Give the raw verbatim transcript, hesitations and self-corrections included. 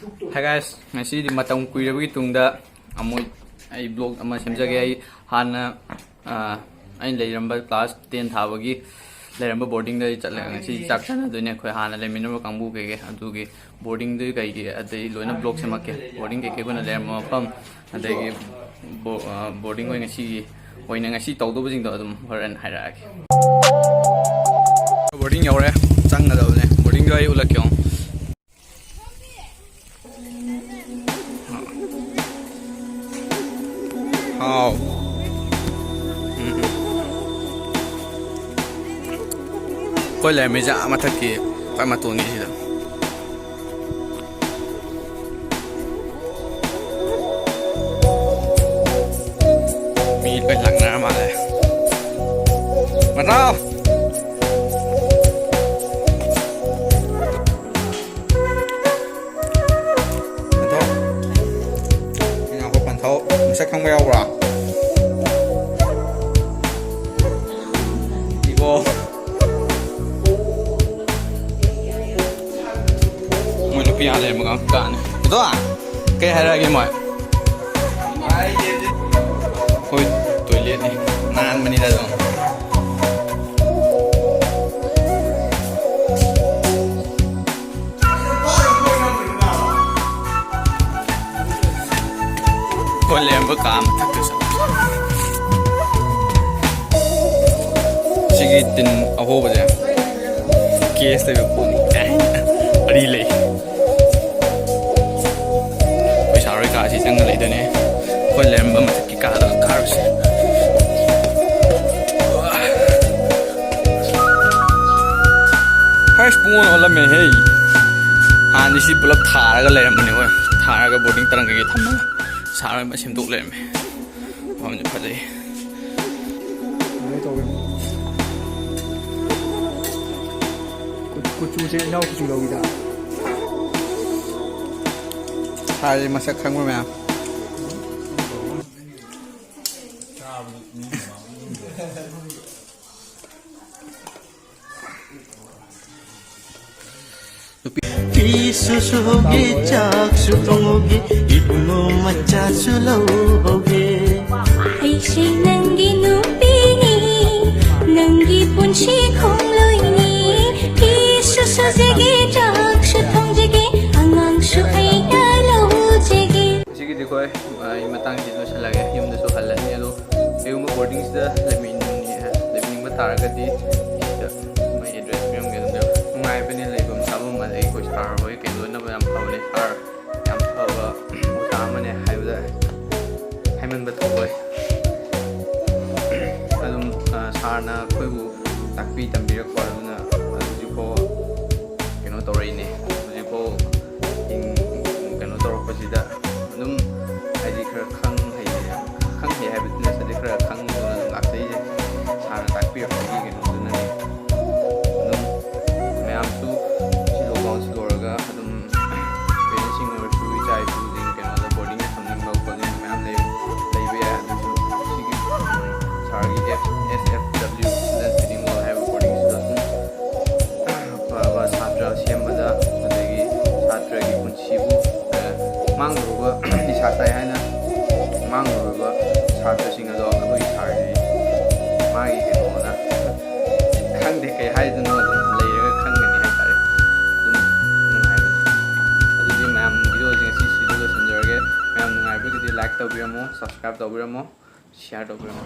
Hi guys, ꯉꯁꯤꯗꯤ ꯃꯇꯝ ꯀꯨꯏꯔꯕꯒꯤ ꯇꯨꯡꯗ ꯑꯃꯨꯛ ꯑꯩ vlog ꯑꯃ ꯁꯦꯝꯖꯒꯦ꯫ ꯑꯩ ꯍꯥꯟꯅ, ꯑ, ꯑꯩꯅ ꯂꯩꯔꯝꯕ class ten ꯊꯥꯕꯒꯤ ꯂꯩꯔꯝꯕ boardingꯗ ꯑꯩ ꯆꯠꯂꯒ ꯉꯁꯤ ꯆꯥꯛ ꯆꯥꯅꯗꯣꯏꯅꯦ꯫ ꯑꯩꯈꯣꯏ ꯍꯥꯟꯅ ꯂꯩꯃꯤꯟꯅꯕ ꯀꯥꯡꯕꯨ ꯀꯩꯀꯩ, ꯑꯗꯨꯒꯤ boardingꯗꯨ ꯀꯩꯒꯤ ꯑꯗꯩ ꯂꯣꯏꯅ vlog ꯁꯦꯝꯃꯛꯀꯦ꯫ Boarding ꯀꯩꯀꯩ ꯑꯩꯈꯣꯏꯅ ꯂꯩꯔꯝꯕ ꯃꯐꯝ, ꯑꯗꯒꯤ bo-, ꯑ, boarding ꯑꯣꯏ ꯉꯁꯤꯒꯤ ꯑꯣꯏꯅ ꯉꯁꯤ ꯇꯧꯗꯧꯕꯁꯤꯡꯗꯣ ꯑꯗꯨꯝ ꯍꯣꯔꯦꯟ ꯍꯥꯏꯔꯛꯑꯒꯦ꯫ Boarding ꯌꯧꯔꯦ, ꯆꯪꯒꯗꯕꯅꯦ꯫ Boardingꯗꯣ ꯑꯩ ꯎꯠꯂꯛꯀꯦ ꯌꯦꯡꯉꯣ꯫ ꯍꯥꯎ꯫ ꯎꯝ꯫ ꯑꯩꯈꯣꯏ ꯂꯩꯔꯝꯃꯤꯁꯦ ꯑꯥ ꯃꯊꯛꯀꯤ ꯈ꯭ꯋꯥꯏ ꯃꯇꯣꯟꯒꯤꯁꯤꯗ꯫ ꯃꯤ ꯂꯣꯏ ꯂꯥꯛꯅꯔ ꯃꯥꯜꯂꯦ꯫ ꯃꯇꯥꯎ! ꯄꯟꯊꯧ꯫ ꯉꯥꯏꯈꯣ, ꯄꯟꯊꯧ꯫ ꯃꯁꯛ ꯈꯪꯕ ꯌꯥꯎꯕ꯭ꯔꯥ? ꯏꯕꯣ꯫ ꯃꯣꯏ ꯅꯨꯄꯤ ꯑꯥ ꯂꯩꯔꯝꯕ ꯀꯥꯡ ꯀꯥꯅꯤ꯫ ꯏꯗꯣ, ꯀꯩ ꯍꯥꯏꯔꯛꯑꯒꯦ ꯃꯣꯏ? ꯑꯩꯈꯣꯏ toiletꯅꯤ, ꯅꯥꯟꯕꯅꯤꯗ ꯑꯗꯨꯝ꯫ ꯀꯣꯟ ꯂꯩꯔꯝꯕ ꯀꯥ ꯃꯊꯛꯇꯁꯨ꯫ ꯁꯤꯒꯤ ꯇꯤꯟ ꯑꯍꯣꯕꯁꯦ cash ꯂꯩꯕ ꯄꯣꯠꯅꯤ ꯀꯥꯏꯅ ꯋꯥꯔꯤ ꯂꯩ꯫ ꯄꯩꯁꯥ ꯔꯣꯏ ꯀꯥꯁꯤ ꯆꯪꯉ ꯂꯩꯗꯣꯏꯅꯦ꯫ ꯑꯩꯈꯣꯏ ꯂꯩꯔꯝꯕ ꯃꯊꯛꯀꯤ ꯀꯥꯗ ꯀꯥꯔꯨꯁꯦ꯫ ꯍꯩꯁ, ꯄꯨꯡ ꯑꯣꯟ ꯑꯣꯜꯂꯝꯃꯦꯍꯦ꯫ ꯍꯥꯟꯅꯗꯤ ꯁꯤ ꯄꯨꯂꯞ ꯊꯥꯔꯒ ꯂꯩꯔꯝꯕꯅꯦ ꯍꯣꯏ꯫ ꯊꯥꯔꯒ boarding ꯇꯔꯪ ꯀꯩꯀꯩ ꯊꯝꯃꯒ ꯁꯥꯔ ꯑꯃ ꯁꯦꯝꯗꯣꯛ ꯂꯩꯔꯝꯃꯦ꯫ ꯃꯐꯝꯁꯦ ꯐꯖꯩ꯫ ꯀꯃꯥꯏꯅ ꯇꯧꯒꯦ? ꯀꯨ-, ꯀꯨꯆꯨꯁꯦ ꯏꯅꯥꯎ ꯀꯨꯆꯨ ꯂꯧꯏꯗ꯫ ꯁꯥꯔꯁꯦ ꯃꯁꯛ ꯈꯪꯕ ꯃꯌꯥꯝ꯫ ꯅꯨꯄꯤ ꯄꯤꯁ ꯁꯨ ꯁꯨꯍꯧꯒꯦ, ꯆꯥꯛꯁꯨ ꯊꯣꯡꯍꯧꯒꯦ, ꯏꯕꯨꯡꯉꯣ ꯃꯆꯥꯁꯨ ꯂꯧꯍꯧꯒꯦ꯫ ꯑꯩꯁꯦ ꯅꯪꯒꯤ ꯅꯨꯄꯤꯅꯤ, ꯅꯪꯒꯤ ꯄꯨꯟꯁꯤ ꯈꯣꯡꯂꯣꯏꯅꯤ꯫ ꯐꯤꯁꯨ ꯁꯨꯖꯒꯦ, ꯆꯥꯛꯁꯨ ꯊꯣꯡꯖꯒꯦ, ꯑꯉꯥꯡꯁꯨ ꯑꯩꯅ ꯂꯧꯖꯒꯦ꯫ ꯉꯁꯤꯒꯤꯗꯤ ꯑꯩꯈꯣꯏ, ꯑ, ꯑꯩ ꯃꯇꯥꯡꯁꯤ ꯂꯣꯏꯁꯤꯜꯂꯒꯦ꯫ ꯌꯨꯝꯗꯁꯨ ꯍꯜꯂꯅꯤ꯫ ꯑꯗꯣ ꯀꯩꯒꯨꯝꯕ ꯕꯣꯔꯗꯤꯡꯁꯤꯗ ꯂꯩꯃꯤꯟꯅꯤꯡꯉꯦ, ꯂꯩꯃꯤꯟꯅꯤꯡꯕ ꯇꯥꯔꯒꯗꯤ ꯁꯤꯗ ꯃꯣꯏ ꯑꯦꯗ꯭ꯔꯦꯁ ꯄꯤꯔꯝꯒꯦ꯫ ꯑꯗꯨꯝ ꯅꯨꯡꯉꯥꯏꯕꯅꯦ ꯂꯩꯐꯝ ꯆꯥꯐꯝ, ꯑꯗꯒꯤ ꯑꯩꯈꯣꯏ ꯁꯥꯔ ꯍꯣꯏ ꯀꯩ ꯂꯣꯏꯅꯕ ꯌꯥꯝ ꯐꯕꯅꯦ꯫ ꯁꯥꯔ ꯌꯥꯝ ꯐꯕ ꯑꯣꯖꯥ ꯑꯃꯅꯦ ꯍꯥꯏꯕꯗ ꯍꯥꯏꯃꯟꯕ ꯊꯣꯛꯑꯣꯏ꯫ ꯑꯗꯨꯝ, ꯑ, ꯁꯥꯔꯅ ꯑꯩꯈꯣꯏꯕꯨ ꯇꯥꯛꯄꯤ ꯇꯝꯕꯤꯔꯛꯄ ꯑꯗꯨꯅ ꯍꯧꯖꯤꯛꯐꯥꯎ ꯀꯩꯅꯣ ꯇꯧꯔꯛꯏꯅꯦ꯫ ꯍꯧꯖꯤꯛꯐꯥꯎ ꯍꯤꯡ-, ꯀꯩꯅꯣ ꯇꯧꯔꯛꯄꯁꯤꯗ ꯑꯗꯨꯝ ꯍꯥꯏꯗꯤ ꯈꯔ ꯈꯪ ꯍꯩ, ꯈꯪ ꯍꯩ ꯍꯥꯏꯕꯗꯤ ꯅꯠꯇꯦ, ꯈꯔ ꯈꯪꯗꯅ ꯑꯗꯨꯝ ꯂꯥꯛꯆꯩꯁꯦ꯫ ꯁꯥꯔꯅ ꯇꯥꯛꯄꯤꯔꯛꯄꯒꯤ ꯀꯩꯅꯣꯗꯨꯅꯅꯦ꯫ ꯑꯗꯨꯝ ꯃꯌꯥꯝꯁꯨ ꯁꯤ ꯂꯣꯛꯗꯥꯎꯟꯁꯤ ꯂꯣꯏꯔꯒ ꯑꯗꯨꯝ ꯄꯦꯔꯦꯟꯁꯁꯤꯡ ꯑꯣꯏꯔꯁꯨ ꯏꯆꯥ ꯏꯁꯨꯁꯤꯡ ꯀꯩꯅꯣꯗ ꯕꯣꯔꯗꯤꯡꯗ ꯊꯝꯅꯤꯡꯕ ꯈꯣꯠꯅꯤꯡꯕ ꯃꯌꯥꯝ ꯂꯩ-, ꯂꯩꯕ ꯌꯥꯏ꯫ ꯑꯗꯨꯁꯨ ꯁꯤꯒꯤ, ꯎꯝ, ꯁꯥꯔꯒꯤ F-, S F W, Students Feeding World ꯍꯥꯏꯕ ꯕꯣꯔꯗꯤꯡꯁꯤꯗ ꯁꯨꯝ ꯑꯐꯕ ꯁꯥꯇ꯭ꯔ ꯁꯦꯝꯕꯗ, ꯑꯗꯒꯤ ꯁꯥꯇ꯭ꯔꯒꯤ ꯄꯨꯟꯁꯤꯕꯨ, ꯑ, ꯃꯥꯡꯂꯨꯕ ꯅꯤꯁꯥ ꯆꯥꯏ ꯍꯥꯏꯅ ꯃꯥꯡꯂꯨꯔꯕ ꯁꯥꯇ꯭ꯔꯁꯤꯡ ꯑꯗꯣ ꯑꯩꯈꯣꯏꯒꯤ ꯁꯥꯔꯒꯤ ꯃꯥꯒꯤ ꯀꯩꯅꯣꯅ ꯈꯪꯗꯦ ꯀꯩ ꯍꯥꯏꯗꯣꯏꯅꯣ, ꯑꯗꯨꯝ ꯂꯩꯔꯒ ꯈꯪꯒꯅꯤ ꯍꯥꯏꯇꯥꯔꯦ꯫ ꯑꯗꯨꯝ ꯅꯨꯡꯉꯥꯏꯕꯅꯤ꯫ ꯑꯗꯨꯗꯤ ꯃꯌꯥꯝ ꯚꯤꯗꯤꯑꯣꯁꯦ ꯉꯁꯤ ꯁꯤꯗ ꯂꯣꯏꯁꯤꯟꯖꯔꯒꯦ꯫ ꯃꯌꯥꯝ ꯅꯨꯡꯉꯥꯏꯕꯒꯤꯗꯤ like ꯇꯧꯕꯤꯔꯝꯃꯣ, subscribe ꯇꯧꯕꯤꯔꯝꯃꯣ, share ꯇꯧꯕꯤꯔꯝꯃꯣ꯫